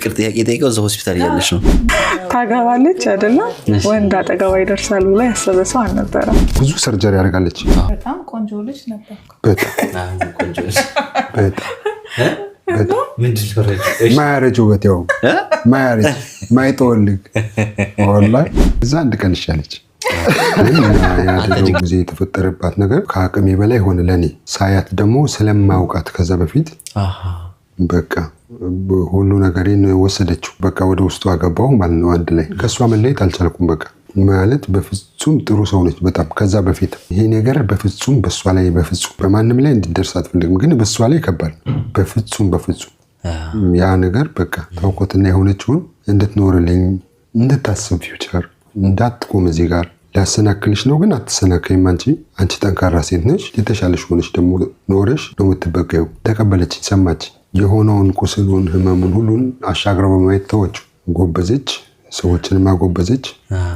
የፍቅር ጥያቄ ጠይቀው እዛ ሆስፒታል እያለች ነው። ታገባለች አይደለም፣ ወንድ አጠገቧ ይደርሳል ብሎ ያሰበ ሰው አልነበረም። ብዙ surgery ያደርጋለች። በጣም ቆንጆ ልጅ ነበር። በጣም በጣም በጣም ምንድን ነው? ማያረጅ ውበት፣ ያው ማያረጅ፣ ማይጠወልግ፣ ወላሂ እዛ አንድ ቀን ይሻለች። ያደረው ጊዜ የተፈጠረባት ነገር ከአቅሜ በላይ ሆነ ለእኔ። ሳያት ደግሞ ስለማውቃት ከዛ በፊት በቃ ሁሉ ነገሬን ወሰደችው። በቃ ወደ ውስጡ አገባው ማለት ነው። አንድ ላይ ከእሷ መለየት አልቻልኩም። በቃ ማለት በፍጹም ጥሩ ሰው ነች በጣም። ከዛ በፊት ይሄ ነገር በፍጹም በእሷ ላይ፣ በፍጹም በማንም ላይ እንዲደርስ አትፈልግም፣ ግን በእሷ ላይ ከባድ ነው። በፍጹም በፍጹም ያ ነገር በቃ ታውቆትና የሆነችውን እንድትኖርልኝ፣ እንድታስብ፣ future እንዳትቆም፣ እዚህ ጋር ሊያሰናክልሽ ነው፣ ግን አትሰናከይም። አንቺ ጠንካራ ሴት ነሽ። የተሻለሽ ሆነሽ ደግሞ ኖረሽ ነው የምትበቀዩ። ተቀበለች፣ ሰማች። የሆነውን ቁስሉን፣ ህመሙን ሁሉን አሻግረው በማየት ተወችው። ጎበዘች፣ ሰዎችንም አጎበዘች።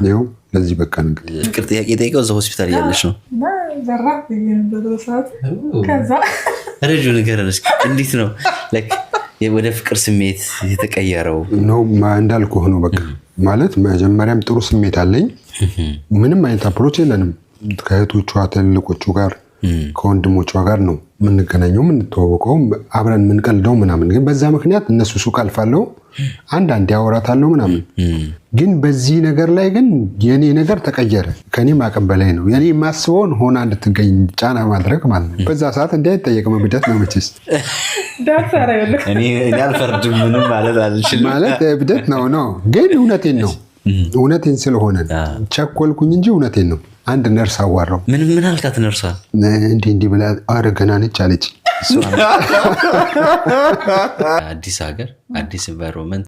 ይኸው ለዚህ በቃ እንግዲህ። ፍቅር ጥያቄ ጠይቀው እዛ ሆስፒታል እያለች ነው። እና ዘራፍ ብዬ ነበር በሰዓቱ። ከዛ ረጁ ንገረን እስኪ፣ እንዴት ነው like ወደ ፍቅር ስሜት የተቀየረው? ነው እንዳልኩህ ነው። በቃ ማለት መጀመሪያም ጥሩ ስሜት አለኝ። ምንም አይነት approach የለንም። ከእህቶቿ ትልልቆቹ ጋር፣ ከወንድሞቿ ጋር ነው የምንገናኘው፣ የምንተዋወቀው፣ አብረን የምንቀልደው ምናምን። ግን በዛ ምክንያት እነሱ ሱቅ አልፋለሁ፣ አንዳንድ ያወራታለሁ ምናምን። ግን በዚህ ነገር ላይ ግን የኔ ነገር ተቀየረ። ከኔም አቅም በላይ ነው። የኔ የማስበውን ሆና እንድትገኝ ጫና ማድረግ ማለት ነው። በዛ ሰዓት እንዲህ አይጠየቅም። እብደት ነው መቼስ። ዳሰራ ያለ እኔ አልፈርድም፣ ምንም ማለት አልችልም። ማለት እብደት ነው፣ ግን እውነቴን ነው። እውነቴን ስለሆነ ቸኮልኩኝ እንጂ እውነቴን ነው። አንድ ነርስ አዋራው። ምን ምን አልካት ነርሷን? እንዲህ እንዲህ ብላ ኧረ ገና ነች አለች። አዲስ ሀገር፣ አዲስ environment።